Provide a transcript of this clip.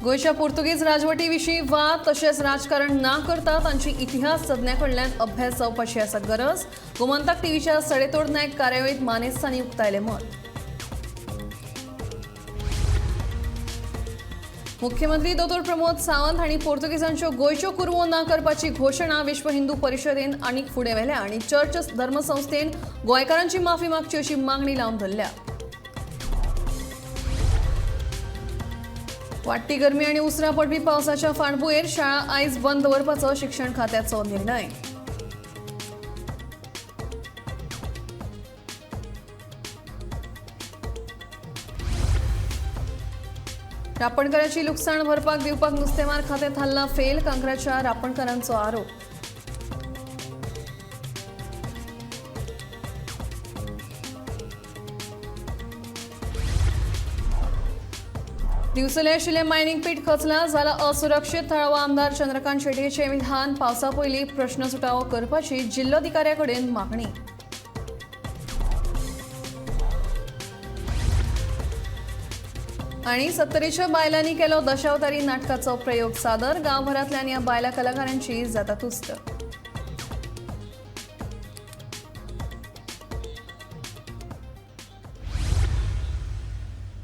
गोंयच्या पुर्तुगीज राजवटी विशीं वाद तशेंच राजकारण ना करता तांची इतिहास तज्ञां कडल्यान अभ्यास जावपाची आसा गरज. गोमंतक टीव्हीच्या सडेतोड नायक कार्यावळीत मानेस्तांनी उक्तायलें मत. मुख्यमंत्री दोतोर प्रमोद सावंत हांणी पोर्तुगीजांच्यो गोंयच्यो कुरवो ना करपाची घोशणा विश्व हिंदू परिशदेन आनीक फुडें व्हेल्या आनी चर्च धर्मसंस्थेन गोंयकारांची माफी मागची अशी मागणी लावन धरल्या. वाडटी गरमी आनी उसरां पडपी पावसाच्या फाटभुंयेर शाळा आयज बंद दवरपाचो शिक्षण खात्याचो निर्णय. रापणकाराची लुकसाण भरपाक दिवपाक नुस्तेमार खातें थारलां फेल, कांक्राच्या रापणकारांचो आरोप. दिवचले आशिल्लें मायनिंग पीठ खचलां, जालां असुरक्षीत. थळावो आमदार चंद्रकांत शेटयेचें विधान. पावसा पयलीं प्रश्न सुटावो करपाची जिल्लोधिकाऱ्या कडेन मागणी. आनी सत्तरीच्या बायलांनी केलो दशावतारी नाटकाचो प्रयोग सादर. गांवभरांतल्यान ह्या बायला कलाकारांची जाता तुस्त.